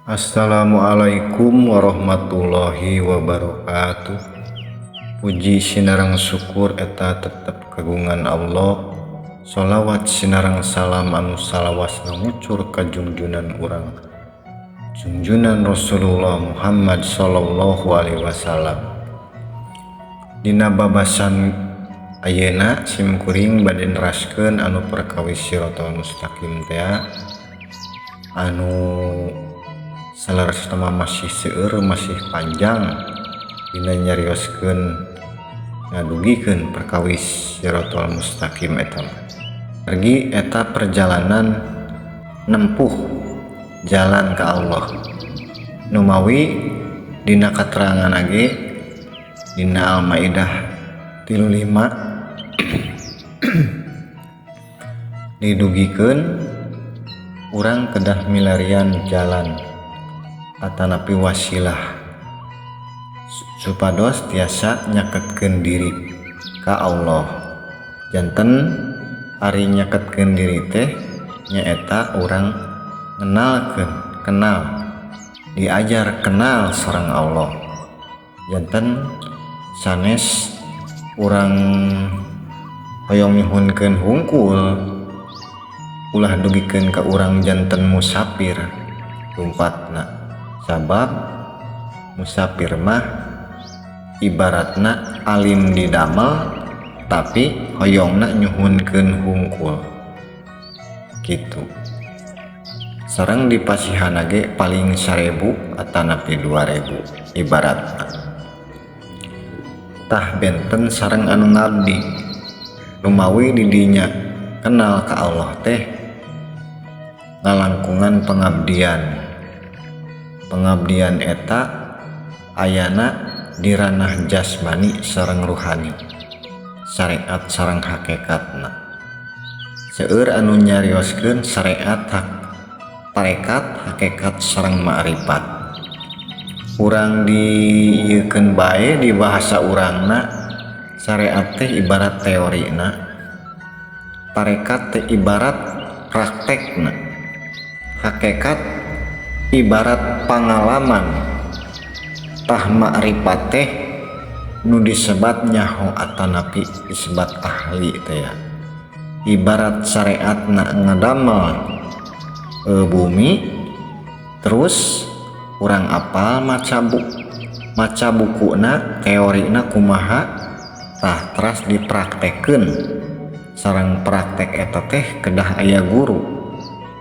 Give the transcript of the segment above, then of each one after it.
Assalamualaikum warahmatullahi wabarakatuh. Puji sinareng syukur eta tetep kagungan Allah. Sholawat sinareng salam anu salawasna ngucur ka jungjunan urang, junjunan Rasulullah Muhammad Shallallahu Alaihi Wasallam. Dina babasan ayeuna sim kuring bade neraskeun anu perkawis Shirotol Mustaqim teh, anu saleresna masih seueur, masih panjang dina nyarioskeun, ngadugikeun perkawis Shirotol Mustaqim eta mah. Pergi eta perjalanan nempuh jalan ke Allah. Numawi dina katerangan ge dina Al-Maidah 35 didugikeun urang kedah milarian jalan atanapi wasilah supados tiasa nyaketkeun diri ka Allah. Janten ari nyaketkeun diri teh nyaeta urang ngenalkeun, kenal, diajar kenal sareng Allah. Janten sanes urang hoyong nyuhunkeun hungkul, ulah dugikeun ka urang janten musafir lumpatna, sabab musafir mah ibaratna alim didamel tapi hoyongna nyuhunkeun hungkul gitu. Sareng dipasihan ge paling 1000 atanapi 2000 ibaratna. Tah, benten sareng anu ngabdi. Lumawi didinya kenal ka Allah teh ngalangkungan pengabdian. Pengabdian eta ayana di ranah jasmani sareng ruhani, syariat sareng hakikatna. Seueur anu nyarioskeun syariat, hak tarekat, hakikat sareng ma'rifat. Urang diieukeun bae di bahasa urangna, syariat teh ibarat teorina, tarekat teh ibarat praktekna, hakikat ibarat pangalaman, tah ma'rifat teh nu disebat nyaho atanapi disebat ahli teh ya. Ibarat syariatna ngadamel bumi, terus urang apal maca maca bukuna, teorina kumaha, tah teras dipraktekeun. Sareng praktek eta teh kedah aya guru,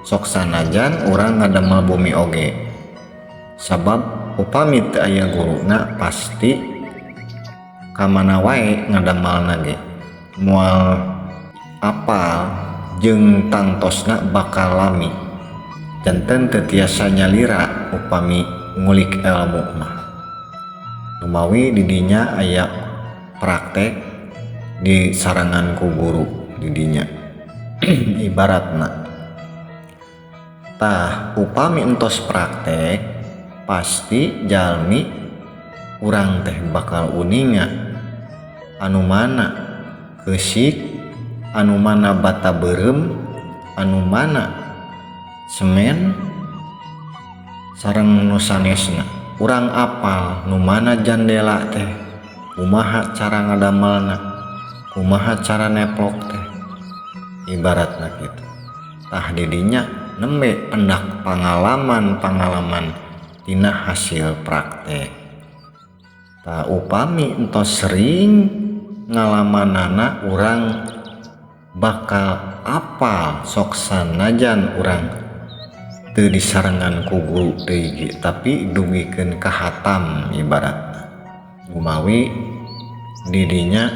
sok sanajan urang ngadamel bumi oge, sabab upami teu aya guruna pasti kamana wae ngadamelna ge moal apal jeung tangtosna bakal lami. Janten teu tiasa nyalira upami ngulik ilmu mah lumawi didinya aya praktek di sarangan ku guru didinya ibaratna. Tah, upami entos praktek pasti jalmi urang teh bakal uninga anu mana keusik, anu mana bata beureum, anu mana semen, sareng nu sanesna. Urang apal nu mana jandela teh, kumaha cara ngadamelna, kumaha cara neplok teh, ibaratna kitu. Tah, didinya nembe pendak pangalaman-pangalaman tina hasil praktek. Tah, upami entos sering ngalamanana, urang bakal apal, sok sanajan urang teu disarengan ku guru deui ge, tapi dugikeun ka hatam ibaratna. Lumawi didinya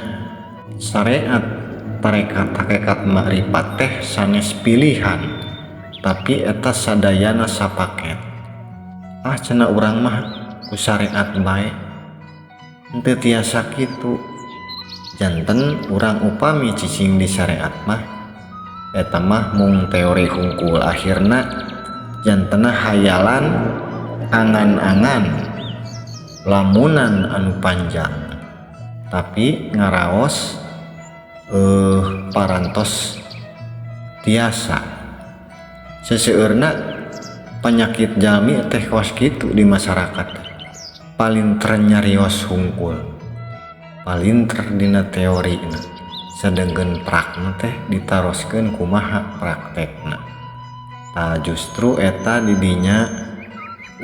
syariat, tarekat, hakikat, ma'rifat teh sanes pilihan, tapi eta sadayana sapaket. "Ah," cenah, "urang mah ku syariat bae." Henteu tiasa kitu. Janten urang upami cicing di syariat mah eta mah mung teori hungkul, akhirna jantena hayalan, angan-angan, lamunan anu panjang, tapi ngaraos parantos tiasa seseueurna. Panyakit jalmi teh kos kitu di masyarakat palinter nyarios hungkul, palinter dina teorina, sedengkeun prakna teh ditaroskeun kumaha praktekna. Tah justru eta didinya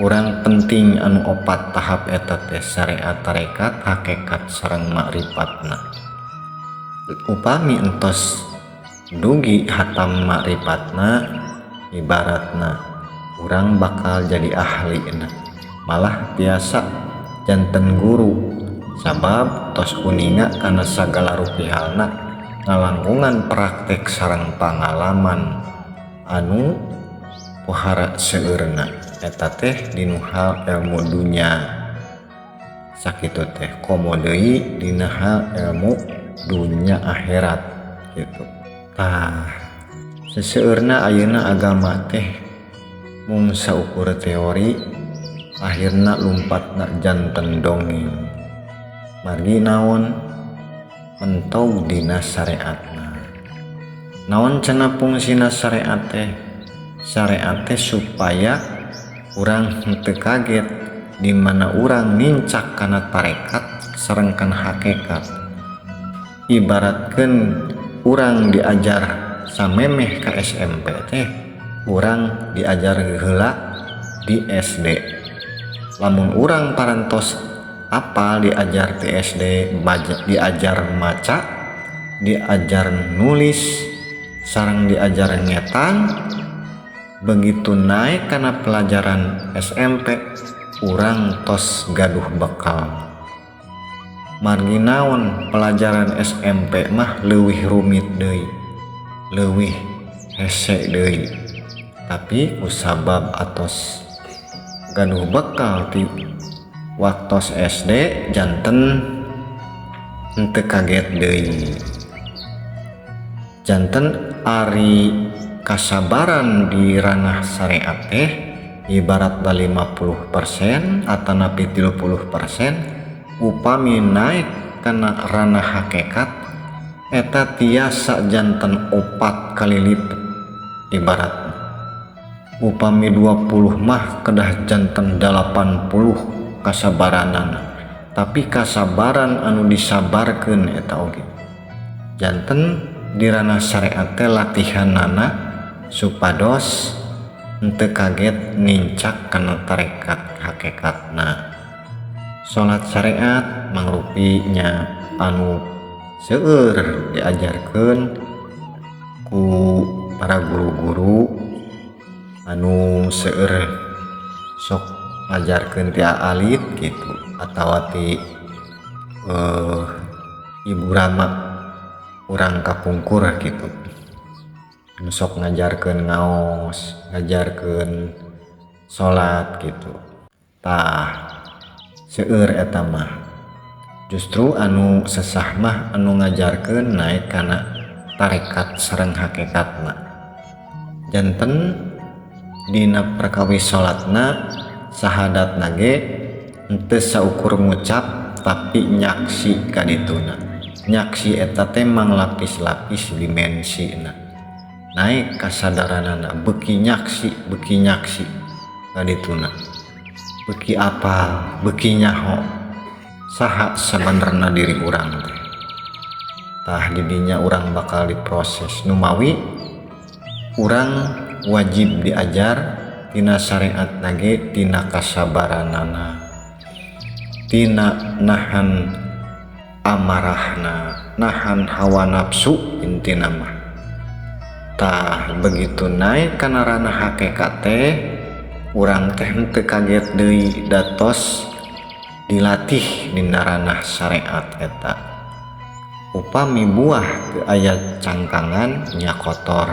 urang penting anu opat tahap eta teh, syariat, tarekat, hakikat sareng makrifatna. Upami entos dugi hatam makrifatna, ibaratna urang bakal jadi ahli, malah tiasa janten guru, sabab tos uninga kana sagala rupi halna ngalangkungan praktek sareng pangalaman anu pohara seueurna. Eta teh dinu hal ilmu dunya sakitu teh, komo deui dina hal ilmu dunya akhirat gitu. Tah, seseueurna ayeuna agama teh mung saukur teori, akhirna lumpatna janten dongeng. Margi naon? Mentog dina syariatna. Naon cenah fungsina syariat teh? Syariat teh supaya urang henteu kaget di mana urang nincak kana tarekat sareng kana hakikat. Ibaratkeun urang diajar samemeh ka SMP teh, urang diajar heula di SD. Lamun urang parantos apal diajar di SD, diajar maca, diajar nulis, sareng diajar ngetang, begitu naik kana pelajaran SMP urang tos gaduh bekal. Margi naon? Pelajaran SMP mah leuwih rumit deui, leuwih hese deui, tapi kusabab atos gaduh bekal ti waktos SD, janten henteu kaget deui. Janten ari kasabaran di ranah syariat teh ibarat 50% atanapi 30%, upami naik kana ranah hakikat eta tiasa janten 4 kali lipat. Ibarat upami 20 mah kedah janten 80 kasabaranana, tapi kasabaran anu disabarkeun eta oge. Janten di ranah syariat teh latihanana supados henteu kaget nincak kana tarekat hakikatna. Salat syariat mangrupinya anu seueur diajarkeun ku para guru-guru anu seueur sok ngajarkeun ti alit gitu atawa ti ibu rama urang kapungkur gitu, nu sok ngajarkeun ngaos, ngajarkeun salat gitu. Tah, seueur eta mah. Justru anu sesah mah anu ngajarkeun naik kana tarekat sareng hakikatna. Janten dina perkawis salatna, sahadatna ge henteu saukur ngucap, tapi nyaksi kadituna. Nyaksi eta teh manglapis-lapis dimensina, naik kasadaranana, beuki nyaksi, beuki nyaksi kadituna, beuki apal, beuki nyaho saha sabenerna diri urang teh. Tah, didinya urang bakal diproses. Numawi urang wajib diajar tina syariat nage, tina kasabaranana, tina nahan amarahna, nahan hawa nafsu intina mah. Tah, begitu naik kana ranah hakikat teh urang teh henteu kaget deui, datos dilatih dina ranah syariat eta. Upami buah teu aya cangkangan nya kotor,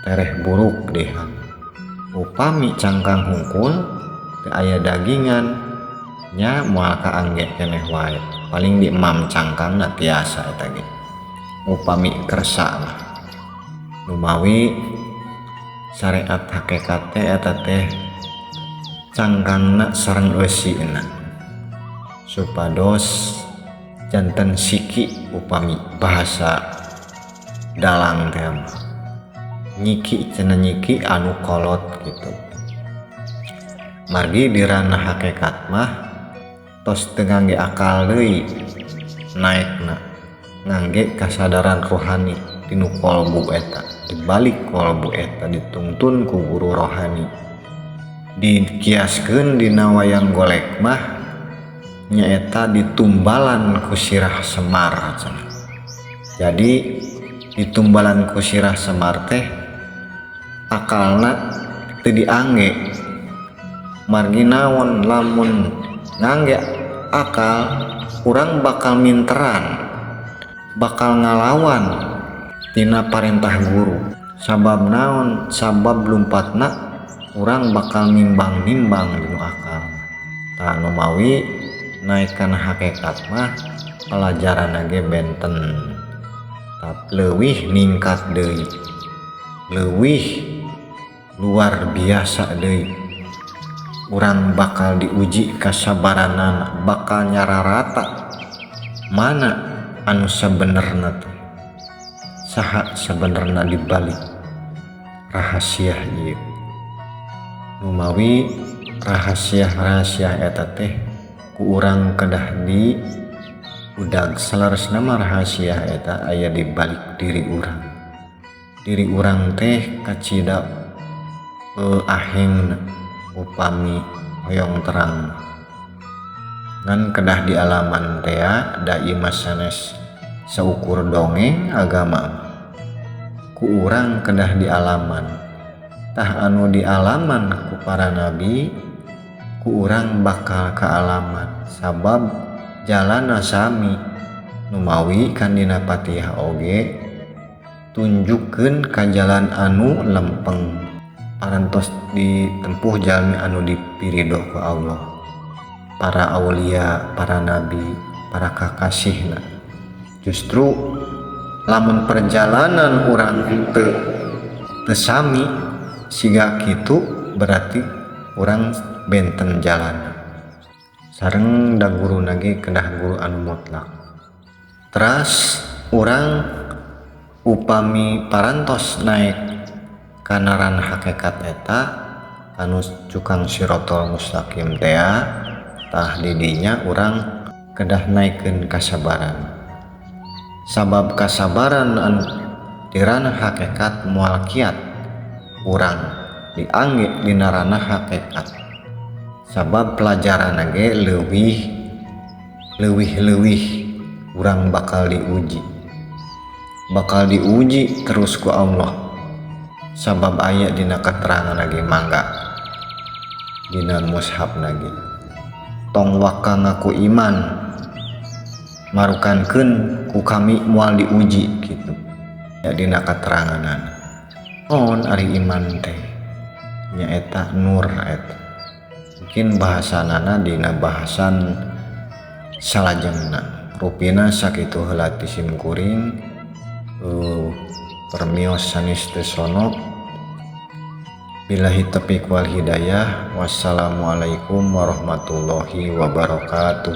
tereh buruk deh. Upami cangkang hungkul teu aya dagingan nya moal kaangge keneh wae, paling diemam cangkangna tiasa eta ge upami kersa mah. Numawi syariat hakikat teh eta teh cangkangna sareng eusina supados janten siki. Upami bahasa dalang teh nyiki cenah, nyiki anu kolot gitu. Margi di ranah hakikat mah tos teu ngangge akal deui naekna, ngangge kasadaran rohani dinu kolbu eta, dibalik kolbu eta ditungtun ku guru rohani. Dikiaskeun dina wayang golek mah nyaeta ditumbalan ku sirah Semar cenah. Jadi ditumbalan ku sirah Semar teh akalna teu diangge. Margi naon lamun ngangge akal urang bakal minteran, bakal ngalawan tina parentah guru. Sabab naon? Sabab lumpatna urang bakal nimbang-nimbang dinu akal. Tah numawi naik kana hakikat mah pelajaran ge benten, tapi leuwih ningkat deui, leuwih luar biasa deui. Urang bakal diuji kasabaranana, bakal nyararata mana anu sabenerna teh, saha sabenerna dibalik rahasia ieu. Numawi rahasia-rahasia eta teh ku urang kedah di udag. Saleresna mah rahasia eta aya di balik diri urang. Diri urang teh kacida ahengna upami hoyong terang. Ngan kedah di alaman tea da ieu mah sanes saukur dongeng agama. Ku urang kedah di alaman. Tah anu di alaman ku para nabi, ku urang bakal kaalaman. Sabab jalana sami. Numawi kan dina Fatihah oge tunjukkeun ka jalan anu lempeng. Parantos ditempuh jalmi anu dipirido ku Allah, para aulia, para nabi, para kakasihna. Justru lamun perjalanan urang teu sami siga kitu berarti urang benten jalan. Sareng da guruna ge kedah guru anu mutlak. Teras urang upami parantos naik kana ranah hakikat eta anu cukang sirotol mustaqim tea, tah didinya urang kedah naikeun kasabaran. Sabab kasabaran anu di ranah hakikat moal kiat urang diangge dina ranah hakikat. Sabab pelajaran ge leuwih urang bakal diuji. Bakal diuji terus ku Allah. Sabab aya dina keterangan lagi mangga dina mushaf lagi tong waka ngaku iman marukankeun ku kami moal diuji gitu ya dina keteranganan. On ari iman teh nyaeta nur eta mungkin bahasanana dina bahasan salajengna rupina sakitu heula ti sim kuring permios sanes teu sono. Billahi taufiq wal hidayah. Wassalamualaikum warahmatullahi wabarakatuh.